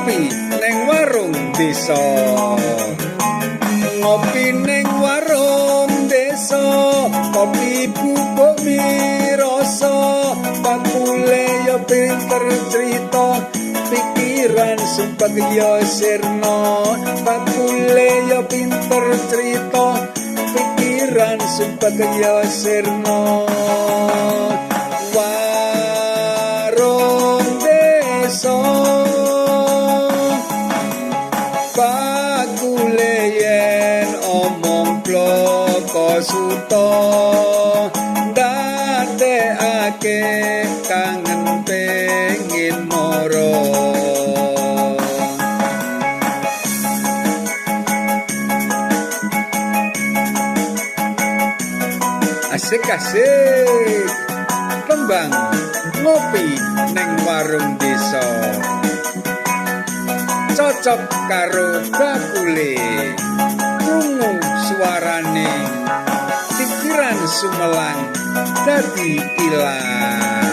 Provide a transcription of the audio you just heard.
Ngopi neng warung desa. Ngopi neng warung desa, kopi bubuk miroso, bakule yo pinter crita, pikiran sumpek yo sirna. Bakule yo pinter crita, pikiran sumpek yo sirna. Warung desa, bakule yen omong bloko suta, ndadekake kangen pengin moro. Asik asik, kembang ngopi neng warung desa, cocok karo bakule, krungu suarane, pikiran sumelang dadi ilang.